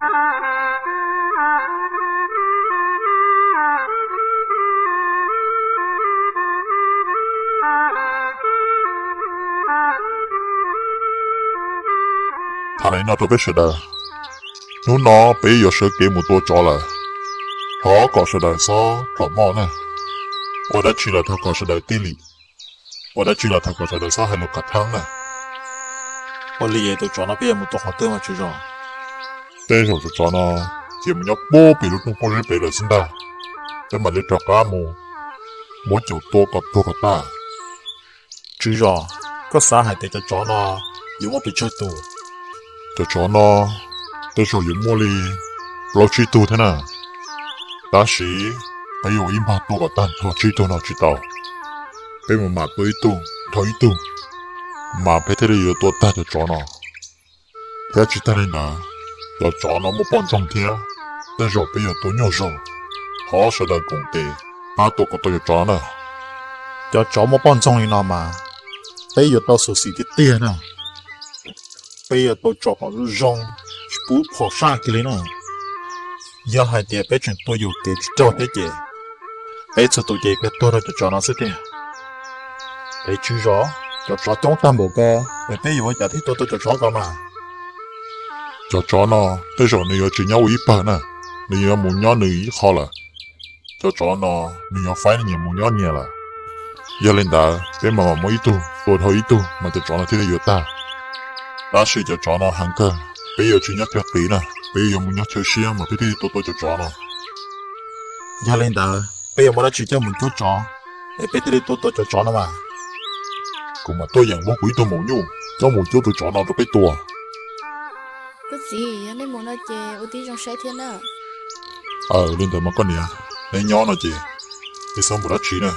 Tham li no rau peb sawv daws, hnub no peb yuav sawv kev mus tua tsov lawm, thov kom sawv daws txhob plhom moj na. Ua dab tsi los thov kom sawv daws tij lim, ua dab tsi los thov kom sawv daws txhob hais lus khav theeb na. Ua li es tus tsov no peb yuav mus tua qhov twg mas tswv zos? Tej zaum tus tsov no ces mus nyob puag pem lub rooj pob zeb pem lawm xwb ntag. Peb mam li rov qab mus muab caum tua kom tuag kom tag. Tswv zos, koj xav hais tias cov tsov no yuav muaj pes tsawg tus? Cov tsov no tej zaum yuav muaj li plaub tsib tug thiab na. Tab sis peb yuav ib npag tua kom tag nrho tsib tug no tsis tau. Peb mus mam tua ib tug dhau ib tug, mas peb thiaj li yuav tua tag cov tsov no. Thiab tsis tag li ntawd, cov tsov no muaj poj ntxoog thiab, tej zaum peb yuav tua nyuaj zog. Thov sawv daws koom tes pab tua kom tau cov tsov no na. Cov tsov muaj poj ntxoog li no mas peb yuav tau xyuam xim tiag tiag na. Peb yuav tau tsom kom zoo zoo, tsis pub phom saj kiag li na. Yog hais tias peb tseem tua yuam kev tsis raug thiab ces peb txhua tus ces peb tuag rau cov tsov no xwb tiag. Es tswv zos, cov tsov coob tag npaum ko, es peb yuav ua cas thiaj tua tau cov tsov ko mas? Cov tsov no tej zaum nws yuav tsis nyob ua ib pawg na, nws yuav mus nyob nws ib qho lawm. Cov tsov no nws yuav faib nyias mus nyob nyias lawm. Yog li ntawd peb mam mam muab ib tug tua dhau ib tug mas cov tsov no thiaj li yuav tag. Tab sis cov tsov no heev kawg, peb yuav tsis nyob chaw qis na, peb yuav mus nyob chaw siab mas peb thiaj li tua tau cov tsov no. Yog li ntawd peb yuav muab dab tsi coj mus cuab tsov es peb thiaj li tua tau cov tsov no mas? Kuv mam tuaj yeem muab kuv ib tug maum nyuj coj mus cuab tus tsov no rau peb tua. Koj txiv, yog nej mus no ces ua tib zoo saib thiab na. Aw, li ntawd mas koj niam, neb nyob no ces neb txhob mus dab tsi na.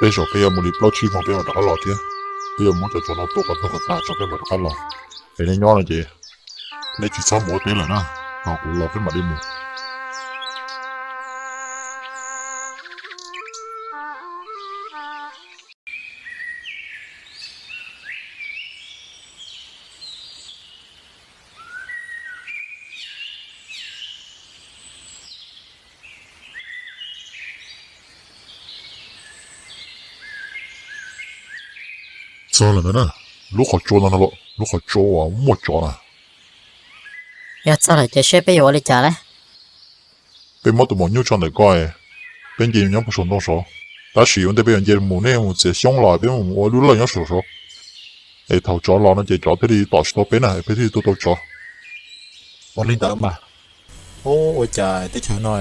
Tej zaum peb yuav mus li plaub tsib hmo peb mam rov qab los thiab. Peb yuav muab cov tsov no tua kom tuag kom tag tso peb mam rov qab los. Es neb nyob no ces neb tsis txhob mus ua teb lawm na, tos kuv los peb mam li mus. Txog lawm ntawd na, lub qhov tsua no, lub qhov tsua uas muaj tsov na. Yog txog lawm ces seb peb yuav ua li cas lawm. Peb muab tus maum nyuj tso ntawm ko, peb nce nyob puag saum ntoo saud. Tab sis ua ntej peb yuav nce mus, nej mus txiav xyoob los peb mus ua lub lawj nyob saum saud, es thaum tsov los no ces tsov thiaj li tom tsis tau peb na, es peb thiaj li tua tau tsov. Ua li ntawd mas. Ub, ua cas teb chaws no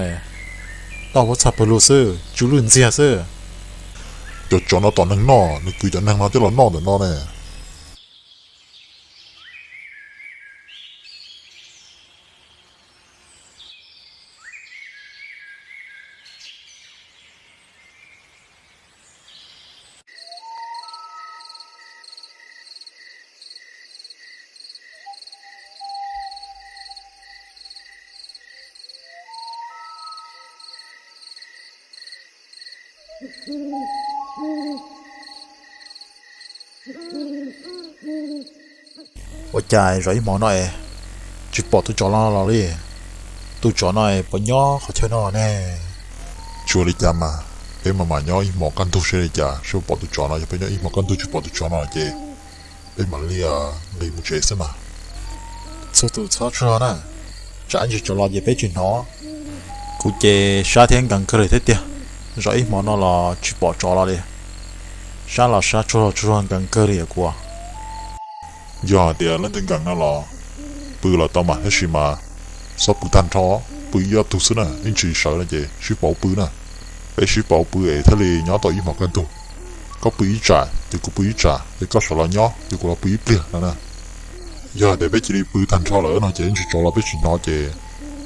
toj huab txhaj pawg lug xwb, tsw lwj ntxiag xwb. Cov tsov no tom neeg noj, nws kwv cov neeg no coj los noj ntawm no ne. Ua cas zov ib hmo no es tsis pom tus tsov los li? Tus tsov no es puas nyob qhov chaw no ne? Tsis ua li cas mas, peb mam mam nyob ib hmos kaj ntug seb li cas, seb puas pom tus tsov no. Yog peb nyob ib hmos kaj ntug tsis pom tus tsov no ces peb mam li nqis mus tsev xwb mas. Txhua tus txhob tsaug zog na, tsam ib ntsis tsov los ces peb tsis hnov. Kuv ces sab thiab nkees kawg li thiab tiag, zov ib hmo no los tsis pom tsov los li. Sab los sab, tsaug zog tsaug zog nkees kawg li kuv. Yog hais tias leej twg nkees no los pw los tau mas, tab sis mas txhob pw tag nrho, pw ib ob tug xwb na, ib ntsis sawv no ces sib pauv pw na. Peb sib pauv pw es thiaj li nyob tau ib hmos kaj ntug. Koj pw ib tsam ces kuv pw ib tsam, ces koj sawv los nyob ces kuv los pw ib pliag no na. Yog hais tias peb cia li pw tag nrho lawm no ces ib ntsis tsov los peb tsis hnov ces,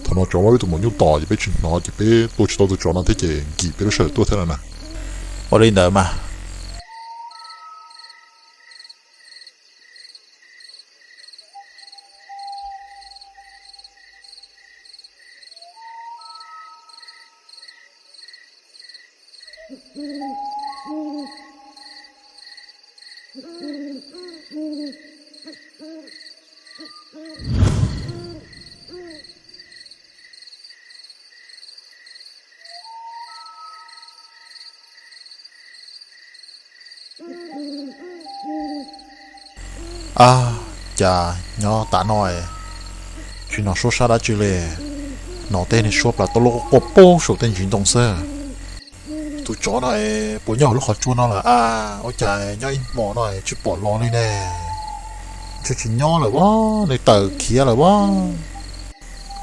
thaum no tsov muab peb tus maum nyuj tom ces peb tsis hnov ces peb tua tsis tau tus tsov no thiab ces nkim peb lub sij hawm tuaj thiab no na. Ua li ntawd mas. Ab, cas nyob tam no tsis hnov suab sab dab tsi li, hnov tej niag suab plas tau lub quaj poob saum tej ntsis ntoo xwb. Tus tsov no puas nyob hauv lub qhov tsua no lawm a? Ua cas nyob ib hmo no tsis pom los li ne? Ntshe tsis nyob lawm a, nws tawm khiav lawm a.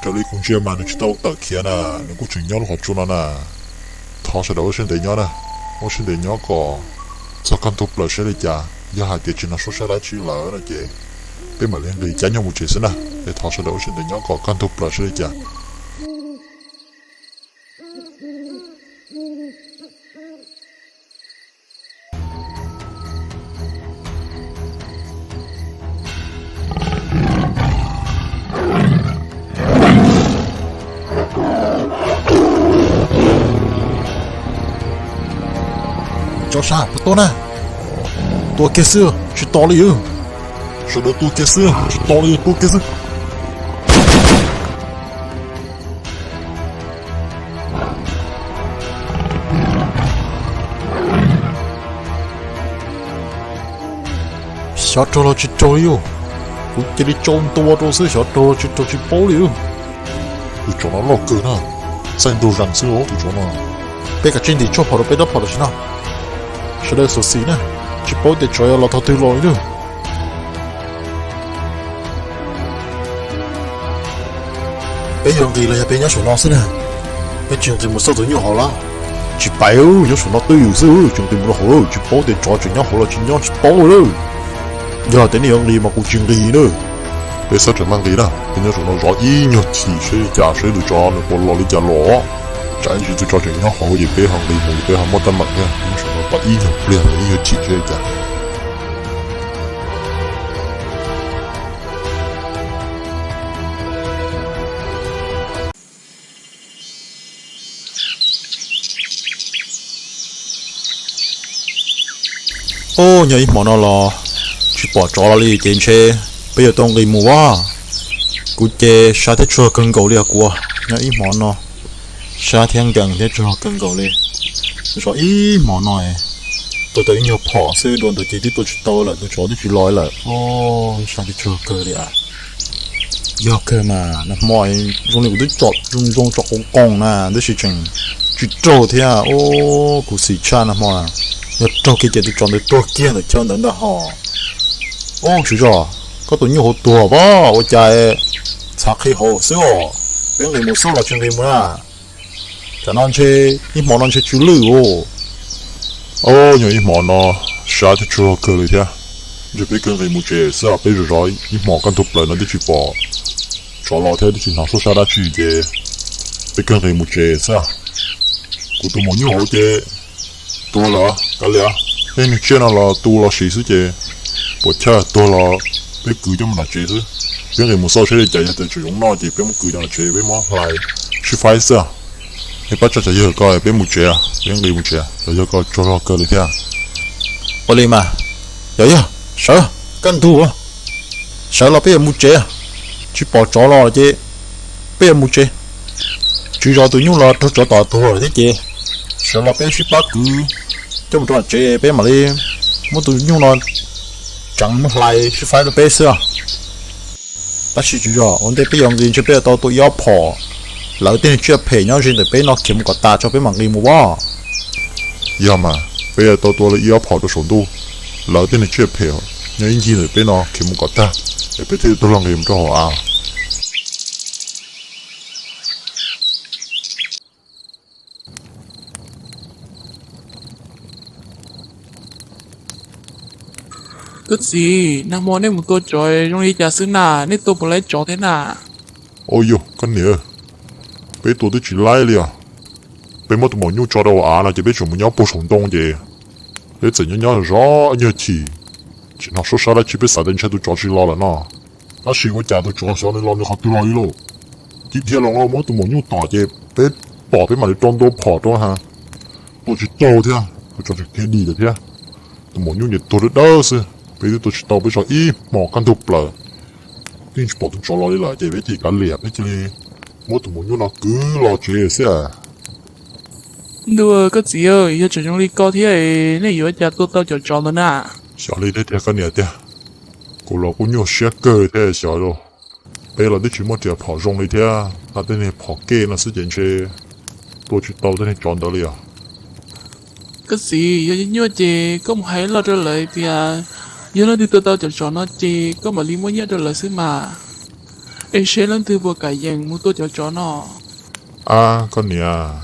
Raws li kuv ntsia mas nws tsis tau tawm khiav na, nws kuj tseem nyob lub qhov tsua no na. Thov sawv daws ua siab ntev nyob na, ua siab ntev nyob kom txog kaj ntug plaws saib li cas. Yog hais tias tsis hnov suab sab dab tsi lawm no ces peb mam li nqis caij nyoog mus tsev xwb na. Es thov sawv daws ua siab ntev nyob kom kaj ntug plaws saib li cas. Tsov sab, puas tua na? Tua kiag xwb, tsis tos li os. Sawv daws tua kiag xwb, tsis tos li, tua kiag xwb. Xyov raug los tsis raug li os. Kuv cia li tsau ntua rau xwb, xyov raug los tsis raug tsis paub li. Tus tsov no loj kawg na, txaij nraug zees xwb os tus tsov no. Peb kav tsij ntim tshuaj phom rau peb rab phom tam sim no. Sawv daws xyuam xim na, tsis paub tias tsov yuav los thaum twg los li lawm. Peb yuav nqis los yog peb nyob saum no xwb na? Peb tsis nqis mus xauj tus nyuj hauv los? Tsis pais, nyob saum no twj ywm xwb, tsis nqis mus rau hauv lawm, tsis paub tias tsov tseem nyob hauv los tsis nyob, tsis paub lawm. Yog tias nej yuav nqis mas kuv tsis nqis na. Peb txhob rawm maj nqis na, peb nyob saum no zov ib nyuag chim seb cas, seb tus tsov nws puas los li cas los. Tsam ib ntsis tus tsov tseem nyob hauv ces peb ho nqis mus ces peb ho muaj teeb meem thiab. Peb nyob saum no tos ib nyuag pliag, ib nyuag chim seb li cas. Ub, nyob ib hmo no los tsis pom tsov los li ces ntshe peb yuav tau nqis mus as. Kuv ces sab thiab tsaug kawg nkaus li os kuv, nyob ib hmo no sab thiab nkees thiab tsaug kawg nkaus li. Zov ib hmo no tuaj tau ib nyuag phom xwb, dua ntawd ces twb tua tsis tau lawm, tus tsov twb tsis los lawm. Ub, sab thiab tsaug kawg li as. Yog kawg mas nag hmo zoo li kuv twb tsom zoo zoo tsom qoos qoos na, tab sis tseem tsis raug thiab. Ub, kuv xim tshaj nag hmo, yog raug kiag ces tus tsov ntawd tuag kiag ntawm chaw ntawd ntag hos. Ub, tswv zos, koj tus nyuj hauv tuag pab ua cas txhav qhi hauv xwb os. Peb nqis mus xauj los tsis nqis mus na? Tam no ntshe ib hmo no ntshe tsw lwj os. Ub, nyob ib hmo no sab thiab tsaug kawg li thiab. Ntshe peb kawg nqis mus tsev xwb, peb zov zov ib hmo kaj ntug plaws no twb tsis pom tsov los thiab twb tsis hnov suab sab dab tsi ces peb kawg nqis mus tsev xwb. Kuv tus maum nyuj hauv ces tuag lawm, kav liam, tej niag tsiaj no los tu los siv xwb ces puas chawj, tuag los peb kwv coj mus nram tsev xwb. Peb nqis mus xauj seb li cas, yog tias tseem zoo noj ces peb muab kwv coj nram tsev, peb muab hlais sib faib xwb. Nej pab tso cov yawg ko peb mus tsev, peb nqis mus tsev, cov yawg ko tsaug zog kawg li thiab. Ua li mas, yog yog sawv, kaj ntug, sawv los peb yuav mus tsev. Tsis pom tsov los ces peb yuav mus tsev. Tswv zos tus nyuj los raug tsov tom tuag lawm thiab ces sawv los peb sib pab kwv coj mus rau nram tsev, peb mam li muab tus nyuj no tseev muab hlais sib faib rau peb xwb. Tab sis tswv zos, ua ntej peb yuav nqis ntshe peb yuav tau tua ib ob phom, lawv tej niag tsiaj phem nyob ze ntawm peb no khiav mus kom tas tso peb mam nqis mus as. Yog mas, peb yuav tau tua ib ob phom rau saum ntuj, lawv tej niag tsiaj phem nyob ib ncig ntawm peb no khiav mus kom tag, es peb thiaj tuaj los nqis mus rau hauv av. Koj txiv, nag hmo nej mus tua tsov zoo li cas xwb na, nej tua puas laib tsov thiab na? Ua yog koj niam, peb tua twb tsis laib li os. Peb muab tus maum nyuj tso rau hauv av no ces peb tseem mus nyob puag saum ntoo ces peb txawm nyob nyob zov nyuag chim, tsis hnov suab sab dab tsi, peb xav tias ntshai tus tsov tsis los lawm no. Tab sis ua cas tus tsov xyov nws los nws qhov twg los li lauj. Cim dhia los no muab tus maum nyuj tom ces peb pom peb mam li rau ntua phom rau ha, tua tsis raug thiab, tus tsov tseem khiav dim lawm thiab. Tus maum nyuj niam tuag dawb dawb xwb, peb twb tua tsis tau, peb zov ib hmo kaj ntug plaws twb tsis pom tus tsov los li lawm ces peb cia li kav liam, peb cia li muab tus maum nyuj no kwv los tsev xwb. Ntuj, koj txiv, yog tseem zoo li ko thiab nej yuav ua cas tua tau cov tsov ntawd na? Xyov li nej tiag koj niam tiag, Kuv los kuj nyuaj siab kawg thiab xyov, peb los twb tsis muaj riam phom zoo li thiab, tag tej niag phom kej no xwb ces ntshe tua tsis tau tej niag tsov ntawd li os. Koj txiv, yog nyuaj ces koj mus hais ib los rau lawv tias yog leej twg tua tau cov tsov no ces koj mam li muab nyiaj rau lawv xwb mas. Es seb leej twg puas kam yeem mus tua cov tsov no. Ab koj niam,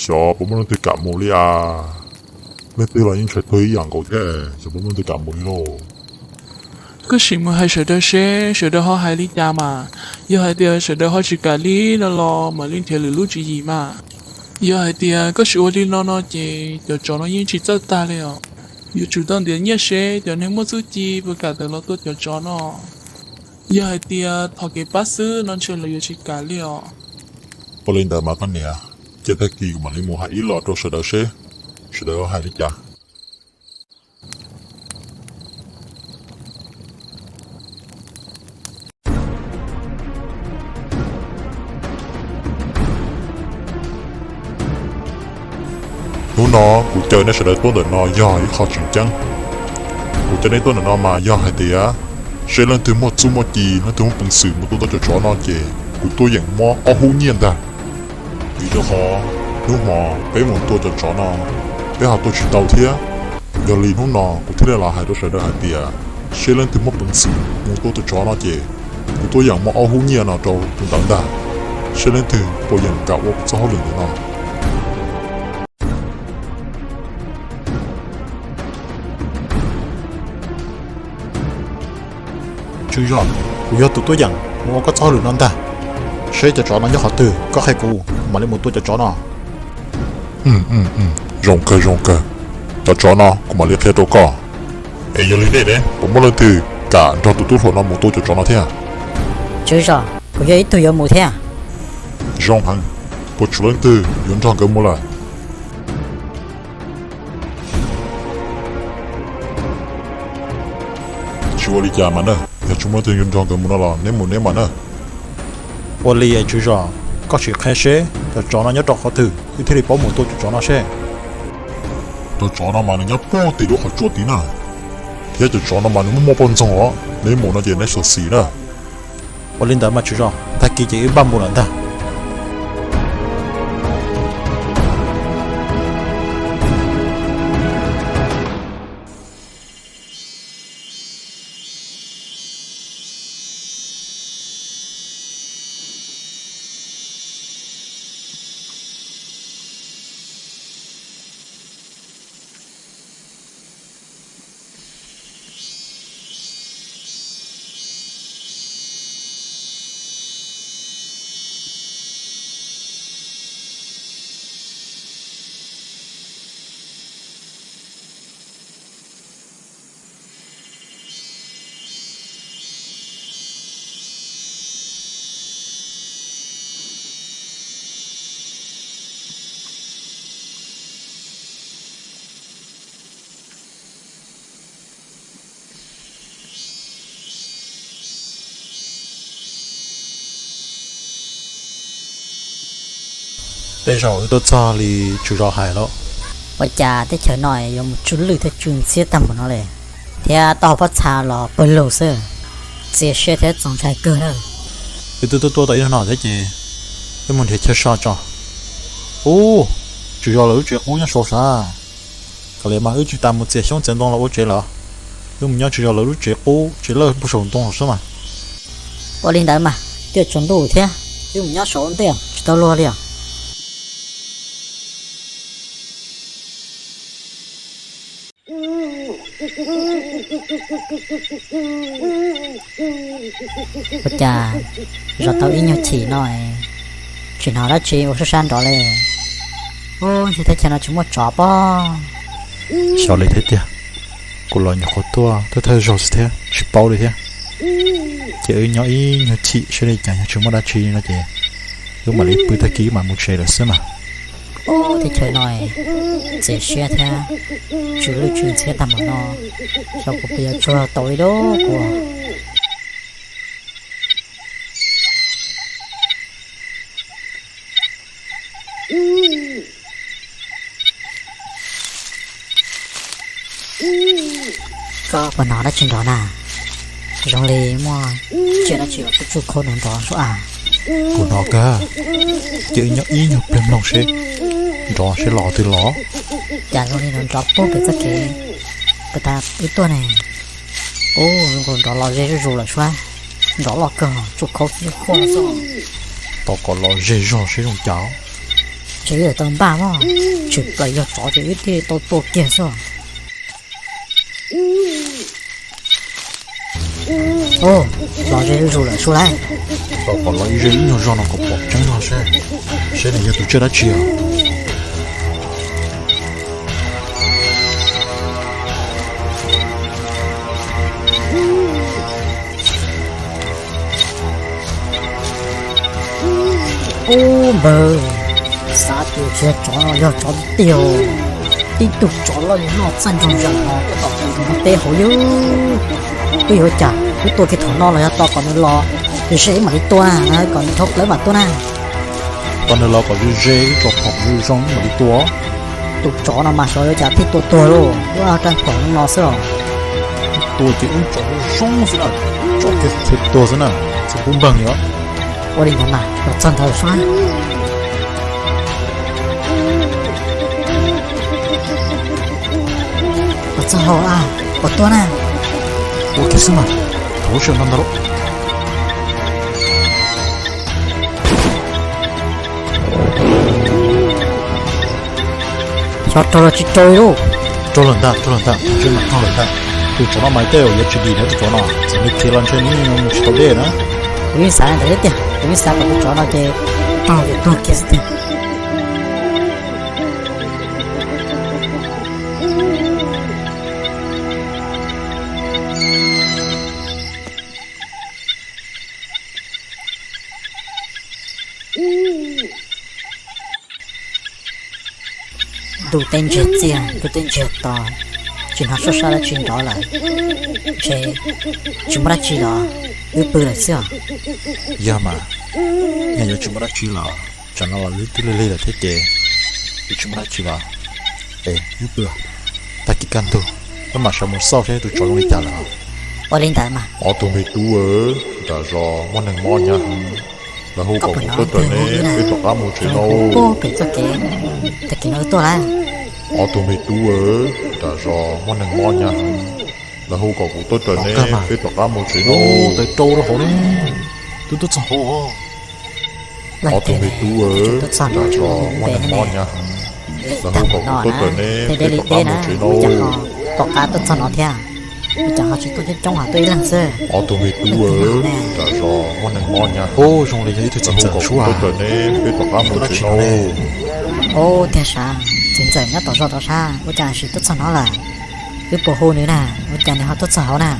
xyov puas muaj leej twg kam mus li as. Leej twg los yeej ntshai tuag ib yam nkaus thiab, xyov puas muaj leej twg kam mus li lauj. Koj sim mus hais sawv daws seb sawv daws ho hais li cas mas. Yog hais tias sawv daws ho tsis kam li no los mam li nrhiav lwm lub tswv yim mas. Yog hais tias koj tsis ua li no no ces cov tsov no yeej tsis txawj tag li os. Yuav tsum tau ntiav nyiaj seb cov neeg muaj txuj ci puas kam tawm los tua cov tsov no. Yog hais tias thov kev pab xwb no ntshe lawv yuav tsis kam li os. Ua li ntawd mas koj niam, cia tag kis kuv mam li mus hais ib los rau sawv daws seb sawv daws hais li cas. Hnub no kuv caw nej sawv daws tuaj ntawm no yog ib qho tseem ceeb. Kuv caw nej tuaj ntawm no mas yog hais tias seb leej twg muaj txuj muaj ci, leej twg muaj peev xwm mus tua tau cov tsov no ces kuv tuaj yeem muab ob hub nyiaj ntag. Vim rau qhov hnub hmo peb mus tua cov tsov no, peb ho tua tsis tau thiab. Yog li hnub no kuv thiaj li los hais rau sawv daws hais tias seb leej twg muaj peev xwm mus tua cov tsov no ces kuv tuaj yeem muab ob hub nyiaj no rau tus ntawd ntag. Seb leej twg puas yeem kam ua kuv txoj hauj lwm ntawm no. Tswv zos, kuv yog tus tuaj yeem mus ua koj txoj hauj lwm no ntag. Seb cov tsov no nyob qhov twg koj qhia kuv, kuv mam li mus tua cov tsov no. Zoo kawg zoo kawg, cov tsov no kuv mam li qhia rau koj. Es yog li nej ne, puas muaj leej twg kam nrog tus tub hluas no mus tua cov tsov no thiab? Tswv zos, kuv yog ib tug yuav mus thiab. Zoo heev, puas tshuav leej twg yuav nrog nkawd mus lawm? Tsis ua li cas mas na, yog tsis muaj leej twg yuav nrog nkawd mus no los neb mus neb mas na. Ua li tswv zos, koj sim qhia seb cov tsov no nyob rau qhov twg wb thiaj li paub mus tua cov tsov no seb. Cov tsov no mas nws nyob puag tim lub qhov tsua tid na, thiab cov tsov no mas nws muaj muaj poj ntxoog os, neb mus no ces neb xyuam xim na. Ua li ntawd mas tswv zos, tag kis ces wb npaj mus lawm ntag. Tej zaum wb tuaj txog li tswv zos hais lawm. Ua cas teb chaws no yuav mus tsw lwj thiab tsw ntxhiab tag npaum no li, thiab taub hau pob txha los pawg lug xwb, txias siab thiab txaus ntshai kawg na. Wb twb tuaj tuaj tau ib hnub no thiab ces wb mus nrhiav chaw so tso. Ub, tswv zos lawv lub tsev qub nyob saud sav. Kav liam mas wb tsis tas mus txiav xyoob txiav ntoo los ua tsev lawm. Wb mus nyob tswv zos lawv lub tsev qub tsev lawj puag saum ntoo saud xwb mas. Ua li ntawd mas, twb tsaus ntuj thiab, wb mus nyob saud ntej tsis tau luag li os. Ua cas zov tau ib nyuag chim no, tsis hnov dab tsi ua sab sab nrov li. Ub, ntshe teb chaws no tsis muaj tsov pob. Xyov li thiab tiag, kuv los nyuam qhuav tuaj thawj thawj zaug xwb thiab tsis paub li thiab. Ces wb nyob ib nyuag chim saib li cas yog tsis muaj dab tsi no ces wb mam li pw tag kis wb mam mus tsev lawm xwb mas. Ub, teb chaws no txias siab thiab tsw lwj tsw ntxhiab tag npaum no, xyov kuv puas yuav tsuag tau ib lub kua. Koj puas hnov dab tsi nrov na? Zoo li muaj tsiaj dab tsi los tsuj tsuj khaub nrov nrov suab a. Kuv hnov kawg, cia wb nyob ib nyuag pliag mloog seb nrov seb los twg los. Cas zoo li nrov nrov puag pem txoj kev puag ta wb tuaj ne. Ub, nkaus nrov los ze zuj zus lawm suab. Nrov loj kawg, tsuj khaub tsuj khaub xwb. Tos kom los ze zog seb zoo cas. Ces wb tau npaj mog, tshwm plaws yog tsov ces wb thiaj tau tua kiag xwb. Ub, los ze zuj zus lawm sub lauj. Tos kom los ib ze ib nyuag zog no kom pom tseeb no seb, seb nws yog tus tsiaj dab tsi os. Ub npawg, xav tias tsis yog tsov no yog tsov tiag tiag. Tib tug tsov loj li no txaij nraug zees no tab tom mus teb hauv yus. Twb yuav cas wb tua kiag thaum no los yog tos kom nws los ze ze wb mam li tua na, kom nws dhau plaws wb mam tua na. Tos nws los kom ze ze wb tso phom zoo zoo wb mam li tua. Tus tsov no mas xyov yuav cas thiaj tua tuag lauj, wb rab phom no xwb os. Tua ces wb tso zoo zoo xwb na, tso kiag qhia tuag xwb na, tsis pub npleeg li os. Ua li ntawd mas los txog ntawd sub. Los txog hauv a, puas tuaj na? Ua kiag xwb mas, thaum lub sij hawm no ntag lauj. Xyov raug los tsis raug li lauj. Raug lawm ntag, raug lawm ntag, ntshe mas raug lawm ntag. Tus tsov no mas tej zaum yuav tsis dim na, tus tsov no txawm nws khiav los ntshe nws yeej mus tsis tau deb na. Kuv yeej xav ntawd thiab tiag, kuv yeej xav kom tus tsov no ces raug ces tuag kiag xwb tiag. Ntuj teb ntsiag txiaj, ntuj teb ntsiag to, tsis hnov suab sab dab tsi nrov lawm. Ntshe tsis muaj dab tsi los wb pw lawm xwb os. Yog mas, yog yuav tsis muaj dab tsi los tsam no los twb lig lig lawm thiab ces twb tsis muaj dab tsi los, es wb pw, tag kis kaj ntug wb mam sawv mus xauj seb tus tsov zoo li cas lawm. Ua li ntawd mas. Ob tug me tub, nram zos muaj neeg mob hnyav heev, lawv hu kom kuv tuaj raws neb peb rov qab mus tsev no. Pem txoj kev tag kis no wb tuaj lawm. Ob tug me tub, nram zos muaj neeg mob hnyav heev, lawv hu kom kuv tuaj raws neb peb rov qab mus tsev no. Taws rau rau hauv ne, twb tuaj txog hauv. Ob tug me tub, nram zos muaj neeg mob hnyav heev, lawv hu kom kuv tuaj raws neb peb rov qab mus tsev no. Tom qab tuaj txog no thiab, ua cas ho tsis tuaj coob coob, ho tuaj ib leeg xwb. Ob tug me tub, nram zos muaj neeg mob hnyav heev, zoo li yog ib tug txiv ntxawm sub, tuaj raws neb peb rov qab mus tsev no. Ub, tiag sav, txiv ntxawm nyob tom zos rau sab, ua cas sim tuaj txog no lawm? Wb puas hu nws na, ua cas nws ho tuaj txog hauv na?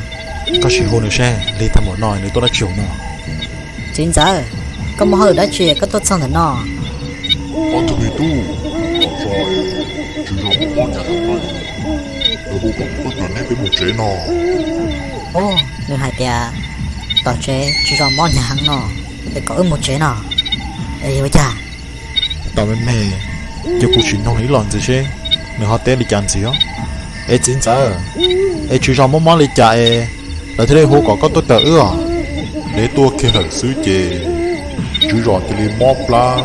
Koj sim hu nws seb, lig tag npaum no nws tuaj dab tsi hauv no? Txiv ntxawm, koj muaj hauj lwm dab tsi koj tuaj txog ntawm no? Ob tug me tub, tom zos tswv zos mob hnyav heev, lawv hu kom kuv tuaj raws neb peb mus tsev no. Ub, nws hais tias tom tsev tswv zos mob hnyav heev no, es kom wb mus tsev no, es ua cas? Tau me me, cia kuv sim noog nws ib los ntxiv seb nws ho teb li cas ntxiv os. Es txiv ntxawm, es tswv zos mob mob li cas es lawv thiaj li hu kom koj tuaj raws wb os? Neb tuaj kiag lawm xwb ces tswv zos cia li mob plab,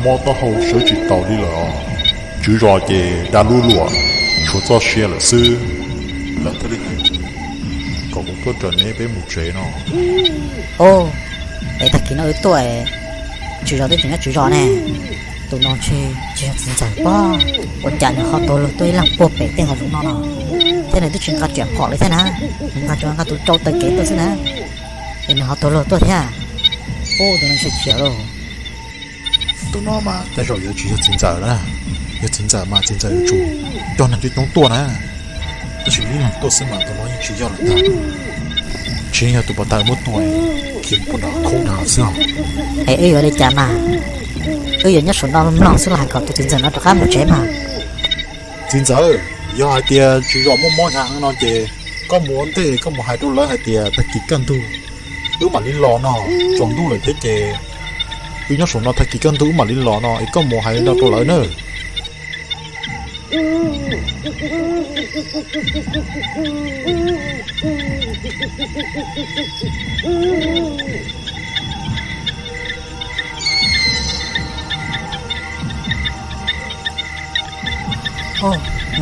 mob taub hau sawv tsis taus li lawm os. Tswv zos ces dag lub luam, tshuav txoj sia lawm xwb. Lawv thiaj li kom kuv tuaj raws neb peb mus tsev no. Ub, es tag kis no wb tuaj, tswv zos twb tseem nyob tswv zos ne. Tus no ntshe tsis yog txiv ntxawm pob, ua cas nws ho tuag luag tuaj ib leeg puag pem tej hav zoov no no, thiab nws twb tsis nqa riam phom li thiab na, nws nqa tsuas nqa tus rau taw kev tuaj xwb na, es nws ho tuag luag tuaj thiab. Ub, tus no ntshe khiav lauj. Tus no mas tej zaum yuav tsis yog txiv ntxawm na, yog txiv ntxawm mas txiv ntxawm yuav tsum coj neeg coob coob tuaj na, tab sis ib leeg tuaj xwb mas tus no yeej tsis yog lawm ntag. Tsis yog tus pov tawm muab tua khiav puag nram khaub nrad xwb os. Es wb yuav li cas mas? Wb yuav nyob saum no mloog xwb los hais kom tus txiv ntxawm no rov qab mus tsev mas. Txiv ntxawm, yog hais tias tswv zos muaj mob hnyav heev no ces koj mus ua ntej koj mus hais rau lawv hais tias tag kis kaj ntug wb mam li los no, tsaus ntuj lawm thiab ces wb nyob saum no tag kis kaj ntug wb mam li los no es koj mus hais li no rau lawv nawb. Mus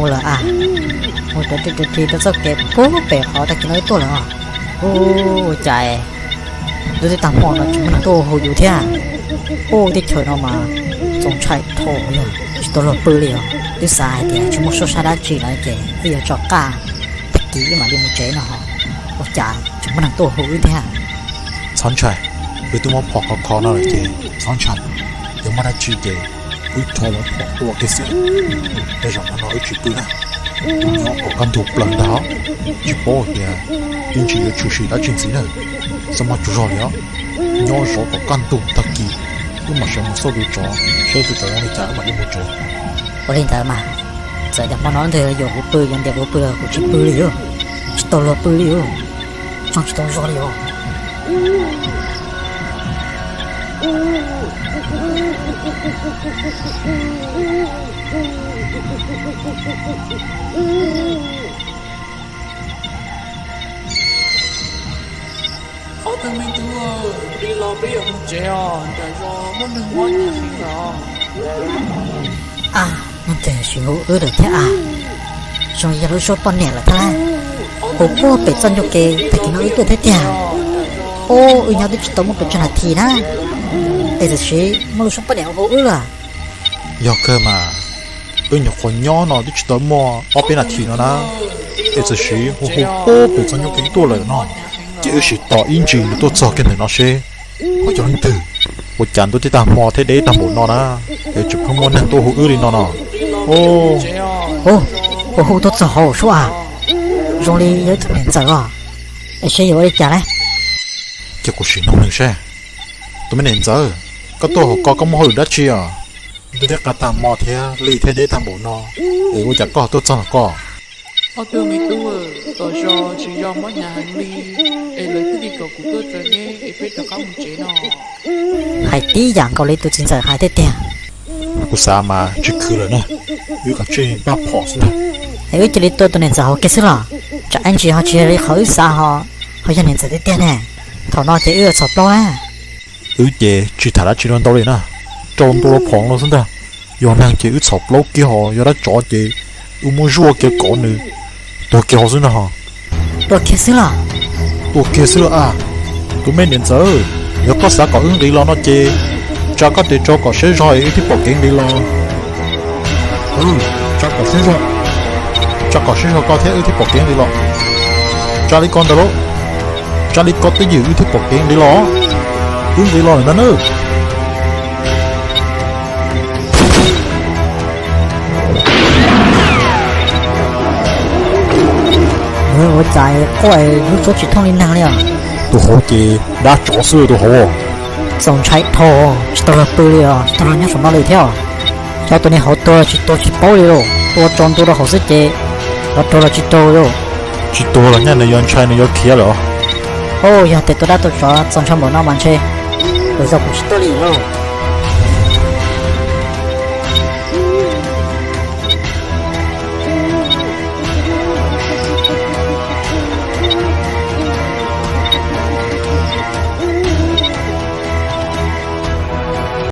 lawm a, mus rau rau rau rau txoj kev puag pem qhov tag kis no wb tuaj lawm os. Ua cas ntuj twb tag hmo no tsis muaj neeg tuaj hu yus thiab. Ua teb chaws no mas txaus ntshai dhau yog tsis tau luag pw li os. Twb xav hais tias tsis muaj suab sab dab tsi lawm ces wb yuav tso qaj tag kis wb mam li mus tsev no ho. Ua cas tsis muaj neeg tuaj hu wb thiab. Txhob ntshai, wb twb muab phom khov kho no lawm ces txhob ntshai. Yog muaj dab tsi ces wb rho lawv phom tuaj kiag xwb. Tej zaum hmo no wb tsis pw na, wb nyob kom kaj ntug plaws ntag. Tsis paub tias ib ntsis yuav tshwm sim dab tsi ntxiv na. Txhob muaj tsaug zog li os. Nyob zov kom kaj ntug tag kis wb mam sawv mus xauj tus tsov seb tus tsov zoo li cas wb mam li mus tsev. Ua li ntawd mas, txawm tias hmo no nws yuav kuv pw yuav ntiav kuv pw los kuv tsis pw li os. Tsis tau luag pw li os. Txhob tsis tau zog li os. Ob tug me tub, peb los peb yuav mus tsev os, nram zos muaj neeg mob hnyav heev lawm. A, neeg twg sim hu wb lawm thiab a? Zoo yog lub suab poj niam lawm thiab lauj. Hu puag pem txoj ncauj ke tag kis no wb tuaj thiab tiag. Ub, wb nyob twb tsis tau muaj pes tsawg nas this na, es tam sim muaj lub suab poj niam hu wb lawm. Yog kawg mas, wb nyuam qhuav nyob no twb tsis tau muaj ob peb nas this no na, es tam sim hu hu puag pem txoj ncauj ke tuaj lawm no, ces wb sim tos ib ntsis nws tuaj txog kiag ntawm no seb ho yog leej twg. Ua cas ntuj twb tag hmo thiab deb tag npaum no na, es tseem pheej muaj neeg tuaj hu wb li no no. Ub, ua hu tuaj txog hauv sub a, zoo li yog ib tug niam ntxawm os, es seb yuav ua li cas lauj. Cia kuv sim nug nws seb. Tus me niam ntxawm, koj tuaj hauv ko koj muaj hauj lwm dab tsi os? Ntuj twb qab tag hmo thiab li thiab deb tag npaum no, es ua cas koj tuaj txog hauv ko? Ob tug me tub, tom zos tsis yog mob hnyav heev li, es lawv thiaj li kom kuv tuaj txog neb es peb rov qab mus tsev no. Hais tib yam nkaus li tus txiv ntxawm hais thiab tiag. Kuv xav mas tsis khwv lawm na, wb kom tsij npaj phom xwb ntag. Es wb cia li tua tus niam ntxawm hauv kiag xwb los? Tsam ib ntsis ho tsis yog li qhov wb xav ho, ho yog niam ntxawm tiag tiag ne. Thaum no ces wb yuav txhom plaub na. Wb ces tsis tham dab tsi ntau li na, rau ntua rau phom no xwb ntag. Yog neeg ces wb txhom plaub kiag ho, yog dab tsov ces wb muab zuaj kiag kom nws tuag kiag hauv xwb ntag ho. Tua kiag xwb los? Tua kiag xwb los a. Tus me niam ntxawm, yog koj xav kom wb nqis los no ces tsa koj tes rau kom siab zog wb thiaj pom kev nqis los. Tsa kom siab zog, tsa kom siab zog koj thiab wb thiaj pom kev nqis los. Tsa li ko ntawd lauj, tsa li ko twj ywm wb thiaj pom kev nqis los. Wb nqis los lawm ntag nawb. Ua cas quaj lub suab tsis thooj li neeg li os? Tus hauv ces dab tsov xwb tus hauv. Txaus ntshai dhau, tsis tau luag pw li os, tsis tau luag nyob saum no li thiab. Cov tus niag hauv tuag tsis tuag tsis paub li lauj, tua tsaus ntuj rau hauv xwb ces los raug los tsis raug lauj. Tsis tuag los nyaj nws yuav ntshai nws yuav khiav lawm. Ub, yog tias tua dab tua tsov txaus ntshai npaum no mas ntshe lwm zaus kuv tsis tuaj li lauj.